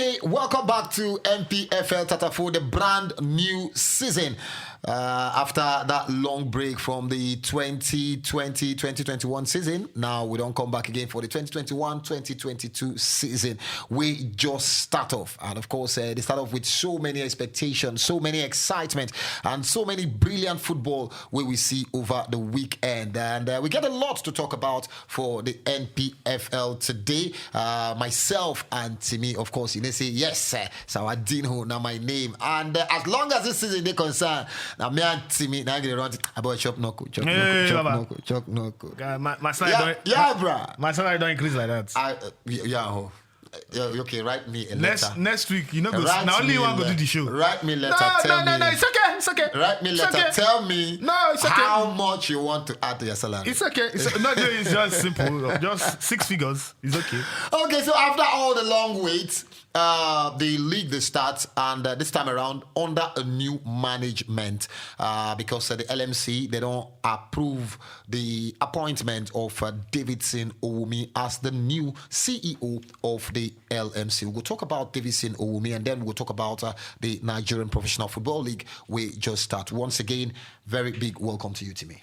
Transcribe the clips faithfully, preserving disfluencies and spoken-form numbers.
Hey, welcome back to N P F L Tatafo, the brand new season. Uh, after that long break from the twenty twenty twenty twenty-one season, now we don't come back again for the twenty twenty-one twenty twenty-two season. We just start off. And of course, uh, they start off with so many expectations, so many excitement, and so many brilliant football we will see over the weekend. And uh, we get a lot to talk about for the N P F L today. Uh, myself and Timmy, of course, you know, say yes, uh, Sawadinho, now my name. And uh, as long as this season they concern, now me and Timmy, now get around. I boy chop no cook, chop no cook, chop no cook, chop no cook. Uh, my, my salary yeah, don't, yeah, my, bro. My salary don't increase like that. I, uh, yeah, oh. Okay, write me a letter. Next, next week, you know, go, now only one go do the show. Write me a letter. No, tell no, no, me, no, it's okay, it's okay. Write me a letter. Okay. Tell me no, it's okay. How much you want to add to your salary. It's okay. It's, no, no, it's just simple. Just six figures. It's okay. Okay, so after all the long wait, uh, the league they start, and uh, this time around under a new management uh, because uh, the L M C they don't approve the appointment of uh, Davidson Owumi as the new C E O of the L M C. We'll talk about Davidson Owumi, and then we'll talk about uh, the Nigerian Professional Football League. We just start once again. Very big welcome to you, Timmy.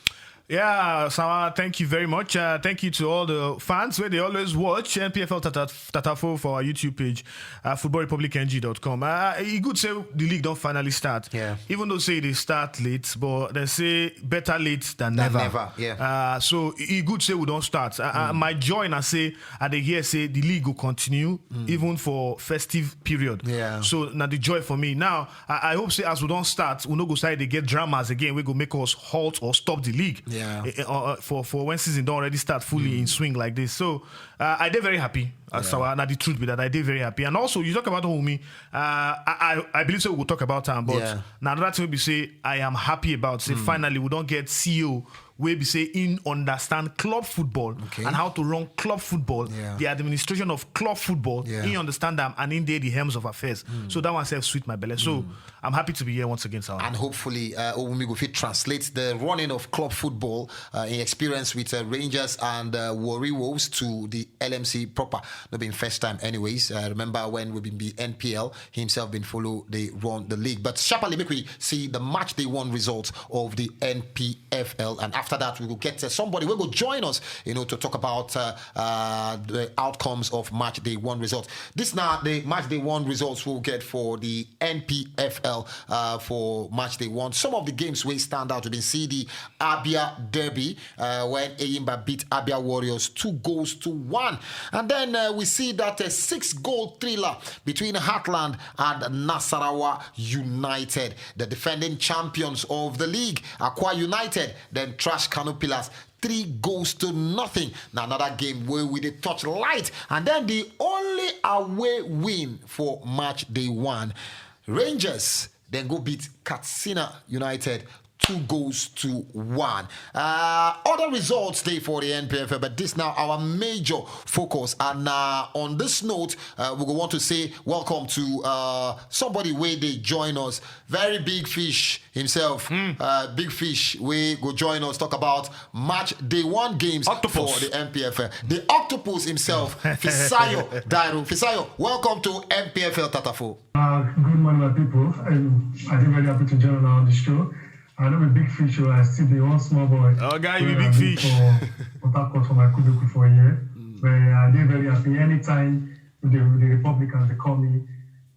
Yeah, Sawa, thank you very much. Uh, thank you to all the fans where they always watch N P F L Tata, Tatafo for our YouTube page, uh, football republic N G dot com. Uh, it good say the league don't finally start. Yeah. Even though say they start late, but they say better late than, than never. Never, yeah. Uh, so it good say we don't start. Uh, uh, mm. My joy, and I say, I dey hear say the league will continue mm. even for festive period. Yeah. So now the joy for me. Now, I, I hope say as we don't start, we no go say they get dramas again. We go make us halt or stop the league. Yeah. Uh, uh, for, for when season don't already start fully mm. in swing like this. So uh, I dey very happy. Uh, yeah. So uh, now the truth be that I dey very happy. And also, you talk about Owumi. Uh, I, I, I believe so we will talk about him. But yeah. Now another thing we say I am happy about. Say mm. finally we don't get C E O where we say in understand club football okay. and how to run club football. Yeah. The administration of club football. Yeah. In understand them and in there the helms of affairs. Mm. So that one self sweet my belly. So. Mm. I'm happy to be here once again, Sawa. And hopefully, uh, Owumi go fit translate the running of club football uh, in experience with uh, Rangers and uh, Warri Wolves to the L M C proper. Not been first time, anyways. Uh, remember when we been be N P L, he himself been follow the run the league. But sharply, make we see the match day one result of the N P F L, and after that, we will get uh, somebody will go join us, you know, to talk about uh, uh, the outcomes of match day one result. This now the match day one results we'll get for the N P F L uh, for match day one. Some of the games we stand out. We've been see the Abia Derby uh, when Enyimba beat Abia Warriors two goals to one. And then uh, we see that a six goal thriller between Heartland and Nasarawa United. The defending champions of the league, Akwa United, then trash Kano Pillars three goals to nothing. Now another game where we dey touch light, and then the only away win for match day one. Rangers then go beat Katsina United two goals to one. Uh, other results day for the N P F L, but this now our major focus. And uh, on this note, uh, we go want to say welcome to uh, somebody where they join us. Very big fish himself. Mm. Uh, big fish, we go join us talk about match day one games octopus. For the N P F L. The octopus himself, Fisayo Dairu. Fisayo, welcome to N P F L Tatafo. Uh, good morning, my people. I'm, I'm very happy to join on the show. I know a big fish, so I still be one small boy. Oh, guy, you big fish. For Port Harcourt for my kuduku for a year. Mm. But I did very happy anytime the, the Republicans they call me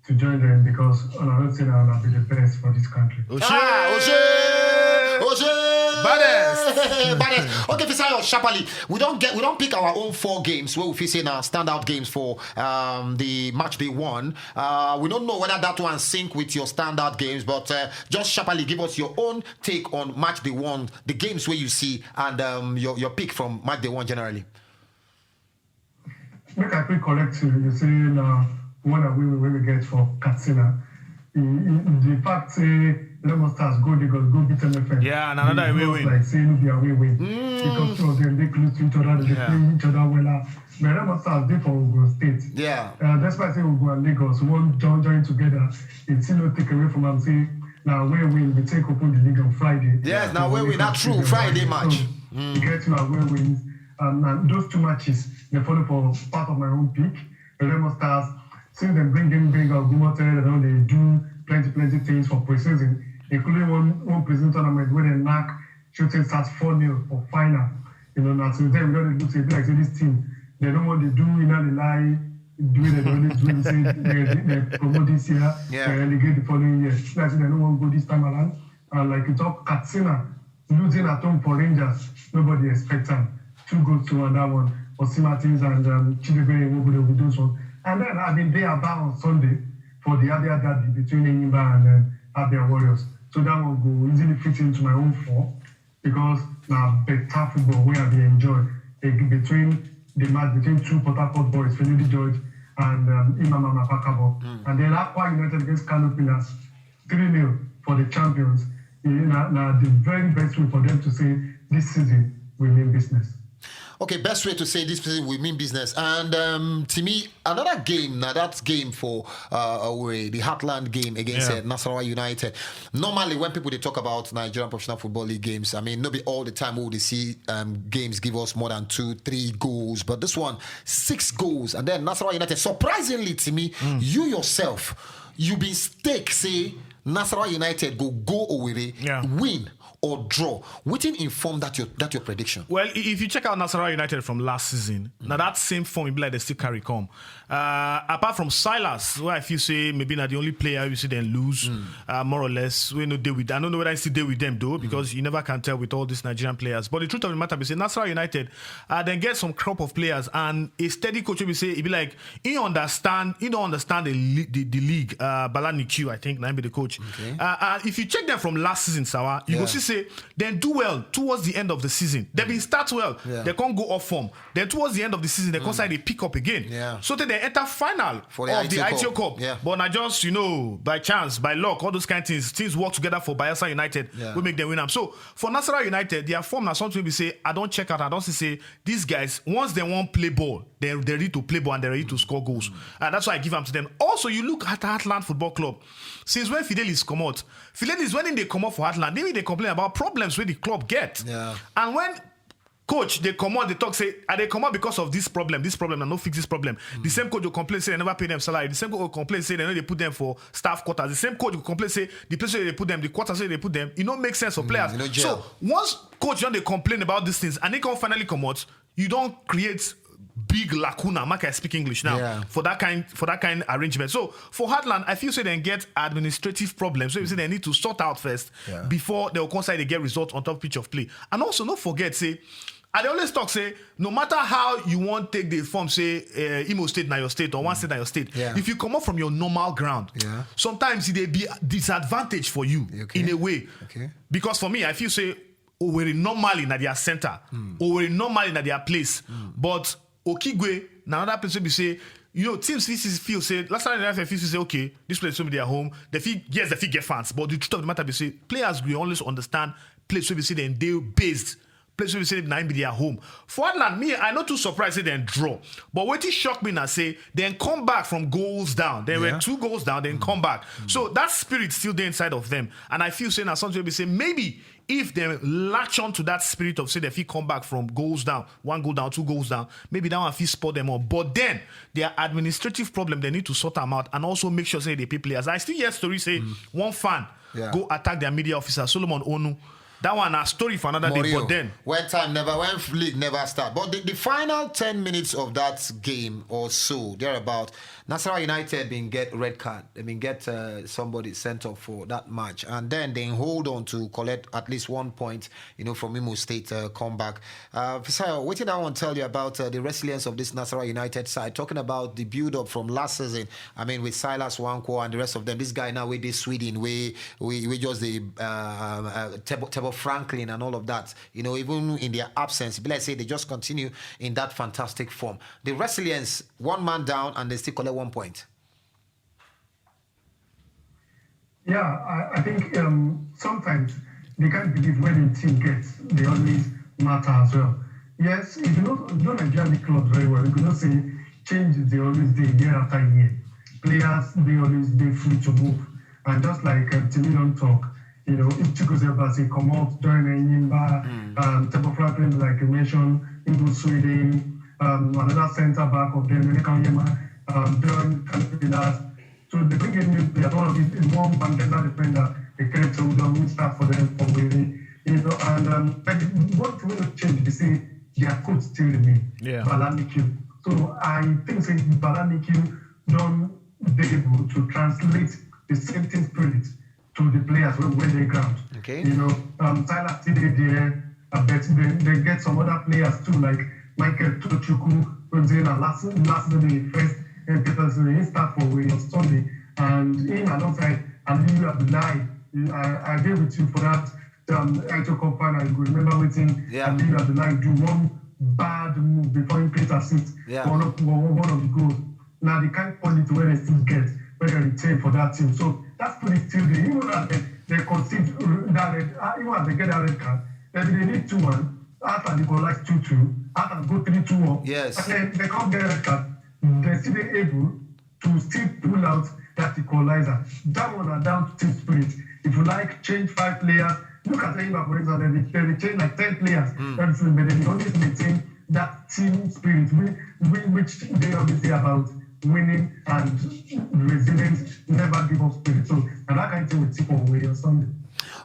to join them because all I don't say now I'll be the best for this country. Oshe! Ah, Oshe! Oshe! Baddest! Baddest! Okay, Fisayo, sharply. We don't get we don't pick our own four games where we say now standout games for um, the match day one. Uh, we don't know whether that one sync with your standout games, but uh, just sharply give us your own take on match day one, the games where you see, and um, your, your pick from match day one generally. Make I quick correct you. You say na one away win wey we get for Katsina. E, e, the fact say Lemon Stars go Lagos go beat M F M. Yeah, and another away win. Like say no be away win. Mm. Because two of them dey close to each other, they yeah. Play each other well. But Lemon Stars dey for Ogun State. Yeah. Uh, despite say Ogun and Lagos wan join join together, it still no take away from am say na away win we take open the league on Friday. Yes, yeah, na away win. That's true. Friday match. So, mm. We get two away wins. Um, and those two matches, they follow for part of my own pick. Remo Stars, since dem bring in Gbenga Ogumote, dem don dey do plenty plenty things for pre-season, including one one pre-season tournament wey dem knack Shooting Stars four nil for final. You know, na since then we don dey look say e be like say this team, dem no wan dey do inna the lie, the way dem dey always do am, say dem dem promote this year, Yeah. dem relegate the following year. Like say dem no wan go this time around. And like you talk, Katsina losing at home for Rangers, nobody expect am. Two goals to one, that one. Osi Martins and um, Chidebere Iwobudo with those one. And then I been there about on Sunday for the Abia derby between Enyimba and um, Abia Warriors. So that one go easily fit into my own four because na better football wey I dey enjoy eh, between the match between two Port Harcourt boys, Finidi George and um, Imama Mapakabo. And then Akwa United against Kano Pillars, three nil for the champions. You know, na, na the very best way for them to say this season we mean business. Okay, best way to say this season we mean business. And um, to me, another game now, that game for uh, away, the Heartland game against Yeah. uh, Nasarawa United. Normally, when people they talk about Nigerian Professional Football League games, I mean, not be all the time we will see um, games give us more than two, three goals. But this one, six goals. And then Nasarawa United, surprisingly to me, you yourself, you been stake say Nasarawa United go go Owerri, Yeah. win or draw. Wetin inform that your that your prediction? Well, i- if you check out Nasarawa United from last season, now that same form, e be like they still carry come. Uh, apart from Silas, where I feel say maybe not the only player you see them lose, uh, more or less. We no deal with. I don't know whether I still deal with them though, because you never can tell with all these Nigerian players. But the truth of the matter is, say Nasarawa United, uh, then get some crop of players and a steady coach will say, it be like he understand, he don't understand the, le- the, the league. Uh, Balani Q, I think, now be the coach. Uh, uh, if you check them from last season, Sawa, you Yeah. go see say then do well towards the end of the season. They been start well, Yeah. they can't go off form. Then towards the end of the season, they come side they pick up again. Yeah. So then they enter final For the of the I T O I T O Cup. Cup. Yeah. But not just you know by chance, by luck, all those kind of things. Things work together for Bayelsa United. Yeah. We make them win them. So for Nasarawa United, their form now something we say I don't check out. I don't see say these guys once they want play ball, they they ready to play ball and they're ready to score goals. And that's why I give them to them. Also, you look at Heartland Football Club. Since when Fidelis come out, Fidelis when they come out for Heartland, maybe they complain about problems where the club get. Yeah. And when coach they come out, they talk say, are they come out because of this problem, this problem, and no fix this problem. The same coach will complain say they never pay them salary. The same coach will complain say they know they put them for staff quarters. The same coach will complain say the place where they put them, the quarters where they put them, it no make sense for players. e no So gel. Once coach don dey complain about these things and he come finally comot, you don create big lacuna, make I speak English now, Yeah. for that kind for that kind arrangement. So for Heartland, I feel say they get administrative problems. So you say they need to sort out first Yeah. before they will come say they get results on top pitch of play. And also, no forget say, I dey always talk say no matter how you want take the form say uh, Imo State na your state or one state na your state. Yeah. If you come up from your normal ground, Yeah. sometimes it dey be disadvantage for you Okay. in a way. Okay. Because for me, I feel say Owerri normally na their center. Owerri normally na their place. But Okigwe na another place wey be say, you know, teams fit feel say, last time they feel say, okay, this place will be their home. They feel, yes, they feel get fans. But the truth of the matter be say, players will always understand place wey be say they dey based. Place wey be say na im be their home. For Heartland, me, I no too surprised say dem draw. But wetin shock me na say dem come back from goals down. They were Yeah. two goals down, then come back. So that spirit still dey inside of them. And I feel say na something wey be say maybe if dem latch on to that spirit of say they fit come back from goals down, one goal down, two goals down, maybe that one fit spur them on. But then their administrative problem, they need to sort them out and also make sure say they pay players. I still hear story say one fan Yeah. go attack their media officer, Solomon Onu. That one a story for another day. Morio, But then when time never, when league never start. But the, the final ten minutes of that game or so, thereabout, Nasarawa United been get red card. They been get uh, somebody sent off for that match, and then they hold on to collect at least one point, you know, from Imo State uh, comeback. Uh, Fisayo, what did I want to tell you about uh, the resilience of this Nasarawa United side? Talking about the build-up from last season. I mean, with Silas Nwankwo and the rest of them. This guy now with this Sweden, we we, we just the uh, uh, Tebo, Tebo Franklin and all of that. You know, even in their absence, but let's say they just continue in that fantastic form. The resilience, one man down, and they still collect one point. Yeah, I, I think um, sometimes they can't believe when the team gets, they always matter as well. Yes, if you know, if you know Nigerian league clubs very well, you know say changes they always dey year after year. Players they always dey free to move, and just like uh, Timi don talk, you know, if Chukwueze Obasi come out, join Enyimba, um, Tebo Franklin, like you mentioned, he go Sweden, um, another centre back of them, Emeka Onyema, um, Don Campinas. So they bring in new players. One of these is one Bangladesh defender, the character who don't start for them for Wele. You know, and um, but one thing will change. They say their coach still remain. Yeah. Bala Mikel. So I think say Bala Mikel don't be able to translate the same thing spirit to the players when, when they ground. Okay. You know, um, Tyler still dey there, uh, but they, they get some other players too, like Michael Tochukwu, who's in the last last minute first and Peterson. He start for Wele on Sunday, and him alongside Aliyu Abdullahi. I, I agree with you for that. Um, Aito Compana, you go remember wetin Yeah. Aliyu Abdullahi do one bad move before he create assist Yeah. for one of, for one of the goals. Now the kind quality wey they still get, wey they retain for that team. So that's pretty still there. Even as they, they concede that red, uh, even as they get that red card, they they need two one. After they go like two two, after they go three two up. Yes. And then they come get red card. They still be able to still pull out that equalizer. That one are down to team spirit. If you like, change five players. Look at Enyimba, for example, they, they change like ten players. Everything, but they always maintain that team spirit, which, which they always say about winning and resilience, never give up spirit. So, and that kind of thing we see for Wele on Sunday.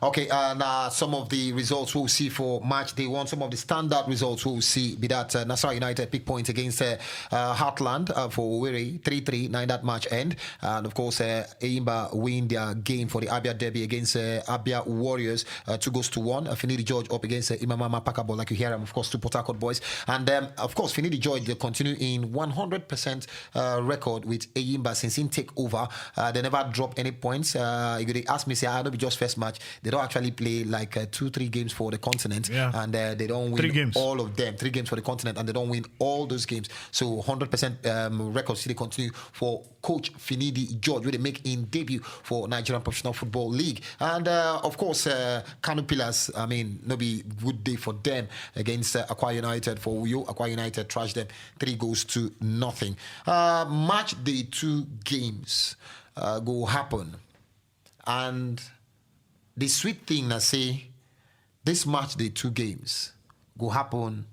Okay, uh, now some of the results we'll see for match day one, some of the standard results we'll see be that uh, Nasarawa United pick point against uh, uh, Heartland uh, for Owerri, three three, nine that match end. And of course, uh, Enyimba win their game for the Abia Derby against uh, Abia Warriors, uh, two goals to one. Uh, Finidi George up against uh, Imamama Pakabo, like you hear him, of course, to Port Harcourt boys. And um, of course, Finidi George, they continue in one hundred percent uh, record with Enyimba since he take over. Uh, they never drop any points. Uh, you could ask me, say, I don't be just first match. They don't actually play like uh, two, three games for the continent, Yeah. and uh, they don't win Three games. all of them. Three games for the continent, and they don't win all those games. So one hundred percent um, record still continue for coach Finidi George, where they make in debut for Nigerian Professional Football League. And uh, of course, uh, Kano Pillars, I mean, no be good day for them against uh, Akwa United for Uyo. Akwa United trashed them three goals to nothing. Uh, match day two games uh, go happen. And the sweet thing I say, this match day two games go happen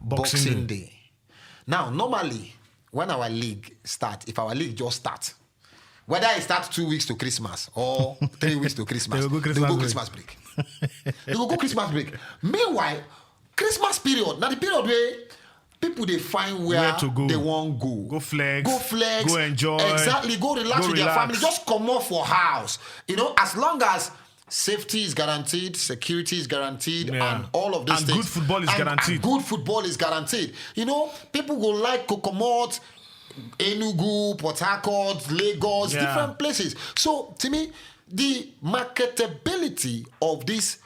Boxing, Boxing day. Now, normally, when our league start, if our league just start, whether it start two weeks to Christmas or three weeks to Christmas, They will go they Christmas will go break. Christmas break. They will go Christmas break. Meanwhile, Christmas period, now the period where people they find where, Where to go. They want go. Go flex, Go flex. go enjoy, Exactly. Go relax go with their relax. Family. Just come off for house. You know, as long as safety is guaranteed, security is guaranteed, Yeah. And all of these And things. Good football is And- guaranteed. And good football is guaranteed. You know, people go like Kokomot, Enugu, Port Harcourt, Lagos, Yeah. Different places. So to me, the marketability of this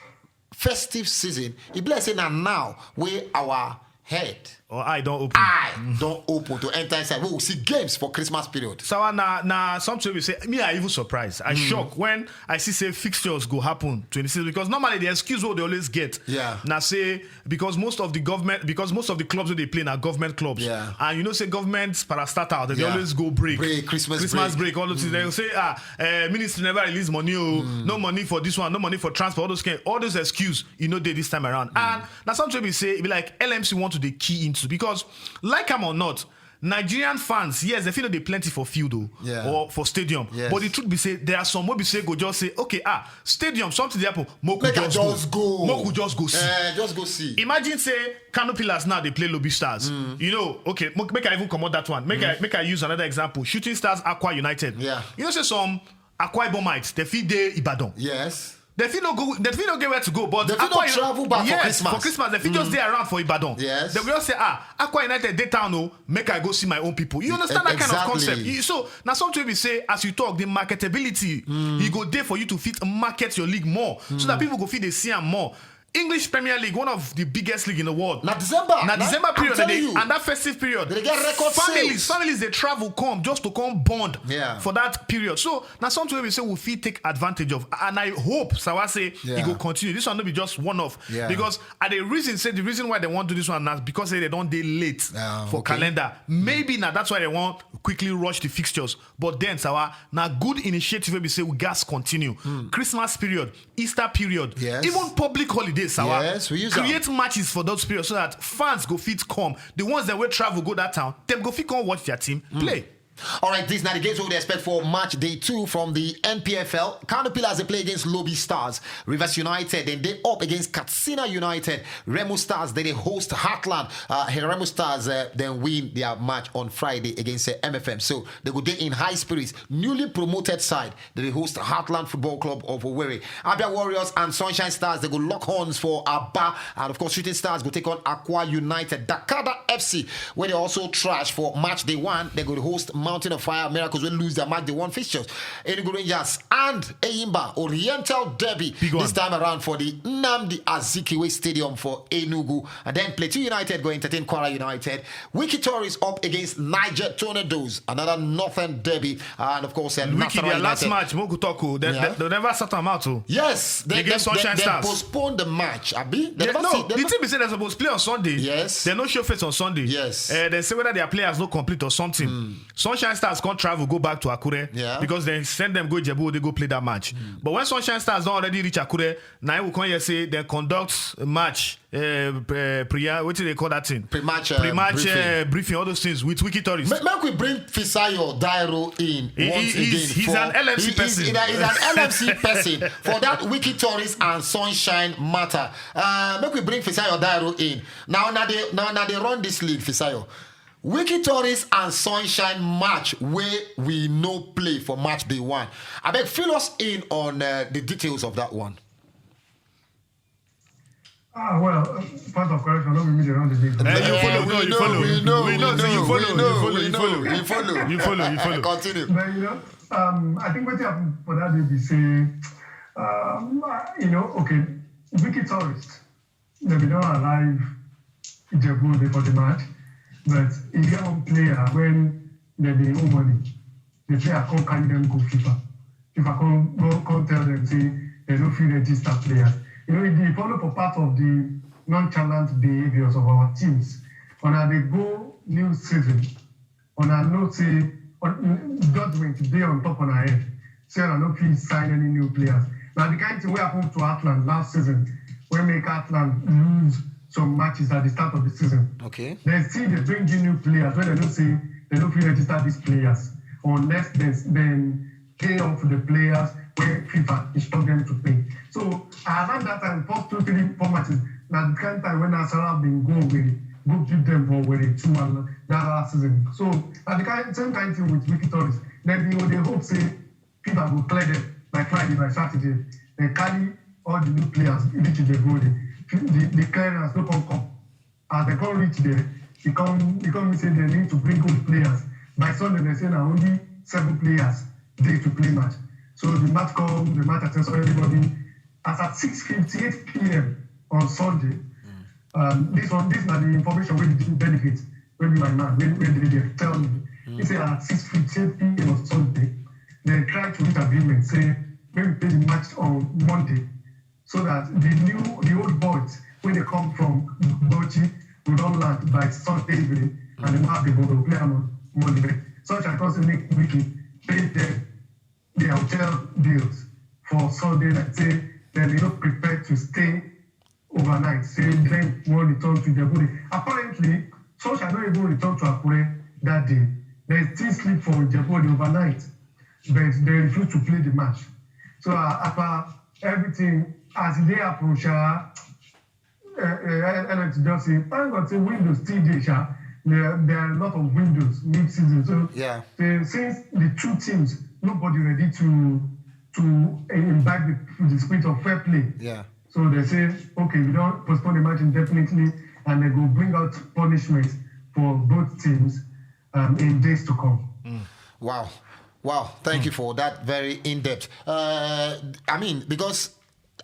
festive season, it be like say na now where our head Or I don't open. eye don't open to enter inside. We will see games for Christmas period. So na na something we say me I even surprised. I shock when I see say fixtures go happen twenty-six, because normally the excuse what they always get Yeah. Now say because most of the government because most of the clubs that they play are government clubs. Yeah. And you know say government parastatal they, they Yeah. always go break. Break, Christmas Christmas break. break. All those things they will say ah uh, ministry never release money oh no money for this one, no money for transport, all those kind, all those excuse you know they this time around. And now something we say be like L M C want to the key into because like am or not, Nigerian fans, yes, they feel they plenty for field though, Yeah. Or for stadium. Yes. But the truth be say, there are some will be say go just say, okay, ah, stadium, something dey happen. Moku Make I just, just go. Moku just go see. Eh, just go see. Imagine say Kano Pillars now they play Lobby Stars. You know, okay, mo- make I even come out that one. Make I make I use another example. Shooting Stars, Akwa United. Yeah. You know, say some Akwa Ibomites, they feel they Ibadan. Yes. They feel no go. They feel no get where to go. But They feel no Akwa- travel back for yes, Christmas. For Christmas, they feel just there around for Ibadan. Yes. They will just say, ah, Akwa United, they town, oh, make I go see my own people. You understand that kind of Exactly. Concept? You- So now something we say, as you talk, the marketability, you go there for you to fit market your league more, so that people go fit they see am more. English Premier League, one of the biggest league in the world. Na December. Na Na- December I'm period, telling they, you. And that festive period, They get record families, sales. Families they travel come just to come bond Yeah. For that period. So now something we say we fit take advantage of, and I hope Sawa say Yeah. It go continue. This one will be just one off Yeah. Because at the reason say the reason why they want to do this one now because say they don't dey late Ah, for okay. Calendar. Maybe now that's why they want quickly rush the fixtures. But then Sawa, now good initiative will be say we gas continue. Hmm. Christmas period, Easter period, Yes. Even public holidays, Sawa. Yes, we use am. Create matches for those periods so that fans go fit come. The ones that will travel go that town, them go fit come watch their team Hmm. play. All right, these are the games we would expect for match day two from the N P F L. Kano Pillars, they play against Lobby Stars. Rivers United, then they up against Katsina United. Remo Stars, they, they host Heartland. Uh, Remo Stars uh, then win their match on Friday against uh, M F M. So they go there in high spirits. Newly promoted side, they host Heartland Football Club of Owerri. Abia Warriors and Sunshine Stars, they go lock horns for Aba. And of course, Shooting Stars go take on Aqua United. Dakada F C, where they also trash for match day one, they go host Mountain of Fire Miracles, will lose their match day one fixtures. Enugu Rangers and Eyimba Oriental Derby this time around for the Nnamdi Azikiwe Stadium for Enugu. And then Plateau United go entertain Kwara United. Wiki Tourist up against Niger Tornadoes, another Northern Derby. And of course, uh, Wiki, their last match, Mogu Toku, they, yeah. they, they never sat them out. Oh. Yes, they, against they, Sunshine they, Stars. They postponed the match. Abi? They yeah, never no, see, they the never... team is saying they're supposed to play on Sunday. Yes. They no show face on Sunday. Yes. Uh, they say whether their players no complete or something. Mm. Sunshine Stars can't travel, go back to Akure yeah. because they send them go Jebu, they go play that match. Mm. But when Sunshine Stars don't already reach Akure, now we come here say they conduct a match uh, uh, priya wetin dey call that thing pre-match uh, pre-match briefing. Uh, briefing, all those things with Wiki Tourist. Make, make we bring Fisayo Dairo in he, once he, again. He's, he's for, an L M C he, person. He's, he's an L M C person for that Wiki Tourist and Sunshine matter. Uh, make we bring Fisayo Dairo in now. Now they now now they run this league, Fisayo. Wiki Tourist and Sunshine match where we no play for match day one. I beg fill us in on uh, the details of that one. Ah, well, point of correction, no be me dey run the league. Eh, you follow, no, you follow. We know, we know, you follow, you follow, you follow. You follow, you follow. Continue. But you know, um, I think what happened for that day be say, um, you know, okay, Wiki Tourist, they be not alive. Ijebu dey for the match, but e get one player when dem dey owe money. The player come carry dem go FIFA. FIFA come go come tell dem say dem no fit register players. You know, e dey follow for part of the nonchalant behaviours of our teams. Una dey go new season, una know say judgement dey on top una head. Say una no fit sign any new players. Na the kind thing wey happen to Atland last season, wey make Atland lose some matches at the start of the season. Okay. Dem still dey bring in new players wey dem know say dem no fit register these players unless dem dem pay off the players wey FIFA instruct dem to pay. So around that time, first two three four matches, na the kind time wey Nasarawa bin go Owerri go beat dem for Owerri two one that last season. So na the kind same kind thing with Wiki Tourist. Dem bin dey hope say FIFA go clear dem by Friday, by Saturday. Dem carry all the new players reach the goal. The, the clearance no come come. As dem come reach there, e come e come mean say dem need to bring good players. By Sunday, dem say na only seven players dey to play match. So the match come, the match attend, so everybody. As at six fifty-eight p.m. on Sunday, um, this one, this na the information wey the benefit wey be my man wey wey dey there tell me. He say at six fifty-eight p.m. on Sunday, dem try to reach agreement say make we play the match on Monday, so that the new the old boys wey dey come from Bauchi go don land by Sunday evening, and dem have the ball to play am on Monday. Such a person make Wiki pay dem their hotel bills for Sunday night, say dem dey no prepare to stay overnight, say dem wan return to Ijebu-Ode. Apparently, Sunshine no even return to Akure that day. Dem still sleep for Ijebu-Ode overnight, but dem refuse to play the match. So uh, after everything, as e dey happen sha, uh, uh, Alex just say, thank God say windows still dey sha. There, there are a lot of windows mid-season. So yeah. Say, since the two teams, nobody ready to to imbibe the, the spirit of fair play. Yeah. So they say, okay, we don't postpone the match indefinitely, and they go bring out punishment for both teams um, in days to come. Wow. Wow, thank you for that very in depth. Uh, I mean, because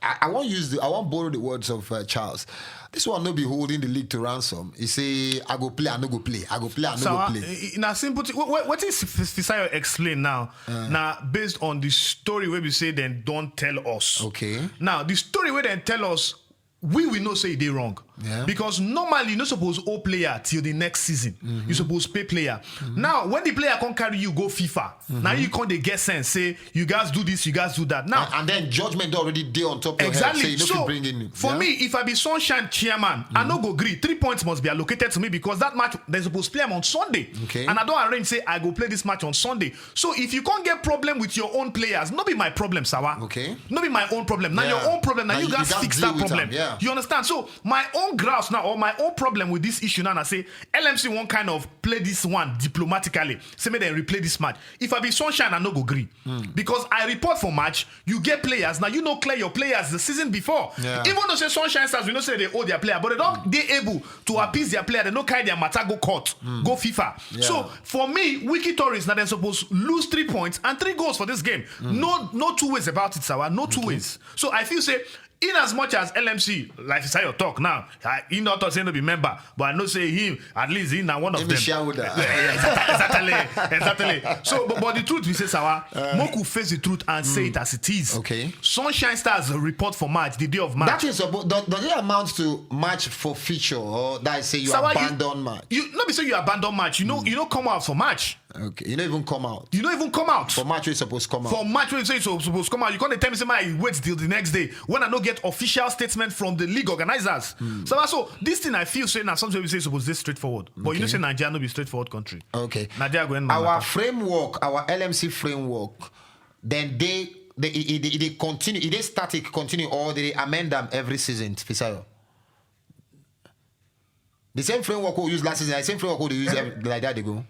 I, I won't use the, I won't borrow the words of uh, Charles. This one no be holding the league to ransom. He say, I go play, I no go play. I go play, I no so, go play. Uh, in a simple thing, what, what is Fisayo explain now? Uh, now, based on the story where we say then don't tell us. Okay. Now, the story where they tell us, we will know say they wrong. Yeah. Because normally you no suppose owe player till the next season. You suppose pay player. Now when the player come carry you go FIFA, now you come dey get sense say you guys do this, you guys do that. Now And, and then judgment don already dey on top your Exactly. head. Say you no So fit bring in. for Yeah. me, if I be Sunshine chairman, I no go gree. Three points must be allocated to me because that match they suppose play am on Sunday. Okay. And I don't arrange say I go play this match on Sunday. So if you can't get problem with your own players, no be my problem, Sawa. Okay. No be my own problem. Now Yeah. your own problem. Now, Now you you- guys you guys fix deal that with problem. Am, yeah. You understand? So my own grouse now or my own problem with this issue now, I say L M C one kind of play this one diplomatically. Say make dem replay this match. If I be Sunshine, I no go gree. Because I report for match, you get players. Now you know clear your players the season before. Yeah. Even though say Sunshine Stars, we know say they owe their player, but they don't they able to appease their player. They no carry their matter go court, go FIFA. So for me, Wiki Tourist now they supposed lose three points and three goals for this game. No, no two ways about it, Sawa. No two ways. So I feel say in as much as L M C, like Sayo talk now, I, he not say no be member, but I know say him at least he na one of Him be them. Shareholder. Yeah, exactly, exactly, exactly. So, but, but the truth we say, Sawa, Moku face the truth and say it as it is. Okay. Sunshine Stars report for match the day of match. That is supposed. Does, does it amount to match for future, or that is say you Sawa, abandon match? You not be say you abandon match. You know, you don't come out for match. Okay, you don't even come out. You don't even come out. For match, we supposed to come out. For match wey you say you suppose come out, you can't tell me say my wait till the next day when I no get official statement from the league organizers. So, so this thing I feel say now something we say suppose this straightforward, but you know say Nigeria no be straightforward country. Okay. Nigeria go end my Our matter. Framework, our L M C framework, then they, they, it, it, it continue, it is static, continue, or they amend them every season, Fisayo. The same framework we use last season, the same framework we use every, like that they go.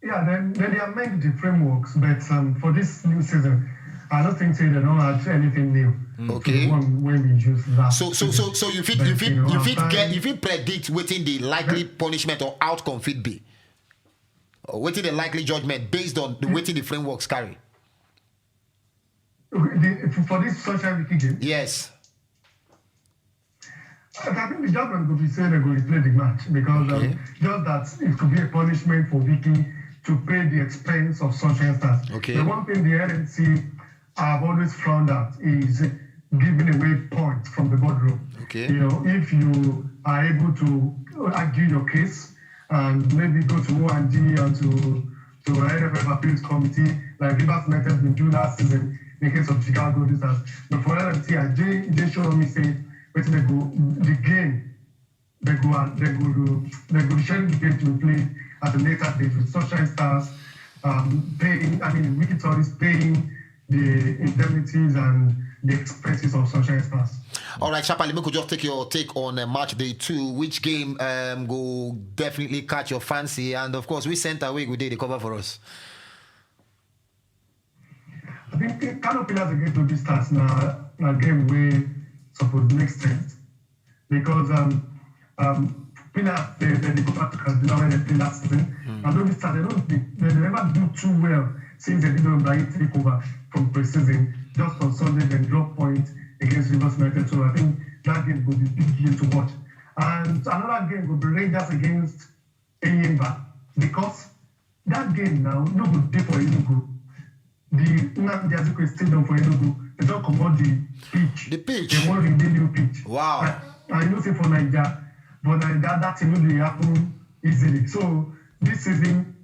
Yeah, then, then they amend the frameworks, but um, for this new season, I don't think say they don't add anything new. Okay. The one when we used last. So, so, so, so you fit, But, you fit, you know, you fit after- get, you fit predict waiting the likely punishment or outcome fit be, or waiting the likely judgment based on the waiting the frameworks carry. The, for this social wiki game, Yes. I think the judgment could be say they go replay the match because Okay. um, just that it could be a punishment for Wiki to pay the expense of Sunshine Stars. Okay. The one thing the L M C have always frowned at is giving away points from the boardroom. Okay. You know, if you are able to argue your case and maybe go to O and G and to to N F F appeals committee like Rivers United will do last season in case of Chicago Golden Stars. But for L M C, I J J show me say wetin they go the game they go and they go do they go share the game to play at a later date with Sunshine Stars, um, paying I mean Wiki Tourist paying the indemnities and the expenses of Sunshine Stars. All right, Sharply, make we just take your take on uh, match day two. Which game um, go definitely catch your fancy? And of course, we center away good day they cover for us. I think Kano Pillars against Ruby Stars na na game wey suppose make sense because um, um, Pillars they they dey go back to Kaduna wey they play last season and Ruby Stars they don't they, they never do too well since they did Ibrahim take over from pre-season. Just on Sunday they drop point against Rivers United, so I think that game go be big game to watch. And another game go be Rangers against Enyimba because that game now no go dey for Enugu. The Nnamdi Azikiwe Stadium for Enugu, they don comot the pitch. The pitch. They wan renew new pitch. Wow. I, I know say for Naija, but Naija that thing no dey happen easily. So this season,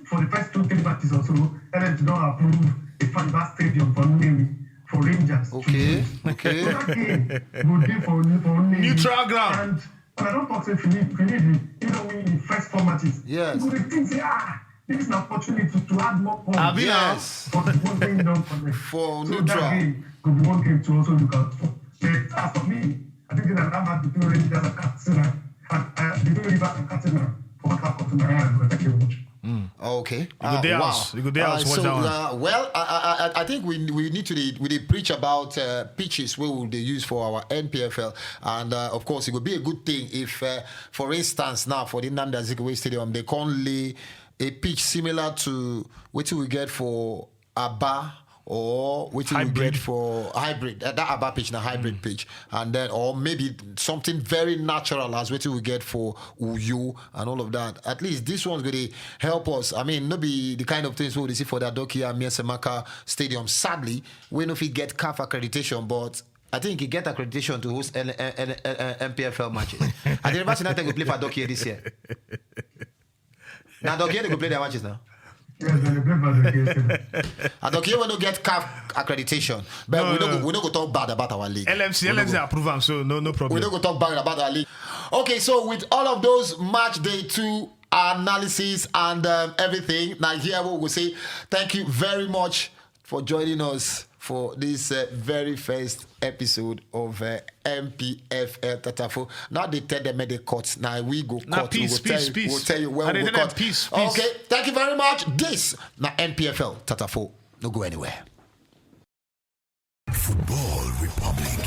for the first two three matches or so, L M T don approve a Faniba Stadium for Nnewi for Rangers. to Okay, use. okay. So that game go dey for for Nnewi. Neutral ground. And and I don talk say Fini Fini you know win the first four matches. Yes. You go dey think say ah this na opportunity to add more points. Abi na? Yes. For the one thing don connect. For So neutral. that game go be one game to also look out for. But as for me, I think that that match between Rangers and Katsina, and uh, between Rivers and Katsina, for Waka Katsina, I go take a watch. Okay. You go dey house. You go dey house, watch So, that one. Uh, well, I, I, I- I think we we need to dey, we dey preach about uh, pitches wey we dey use for our N P F L, and uh, of course, it would be a good thing if, uh, for instance, now for the Nnamdi Azikiwe Stadium, they can lay a pitch similar to wetin we get for Aba or wetin we Hybrid. Get for hybrid. Uh, that Aba pitch na hybrid pitch, and then or maybe something very natural as wetin we get for Uyo and all of that. At least this one's going to help us. I mean, no be the kind of things we dey see for the Adokia Miesemaka Stadium. Sadly, we no fit get CAF accreditation, but I think he get accreditation to host L- L- L- L- M P F L matches. I think Rivers United will play for Adokie this year. Now Adokie they go play their matches now. Yes, they play for the K S M. Adokie will not get CAF accreditation, but No, we no. Don't go, we don't go talk bad about our league. L M C, We don't L M C go- approve am, so no no We problem. Don't go talk bad about our league. Okay, so with all of those match day two analysis and um, everything, now here we will say thank you very much for joining us for this uh, very first episode of uh, M P F L Tatafo. Now they tell them they cut. Now we go Now cut. peace, we go peace, tell, peace. We'll tell you where Now we they will tell them cut. Peace, peace. Okay, thank you very much. This now M P F L Tatafo. No go anywhere. Football Republic.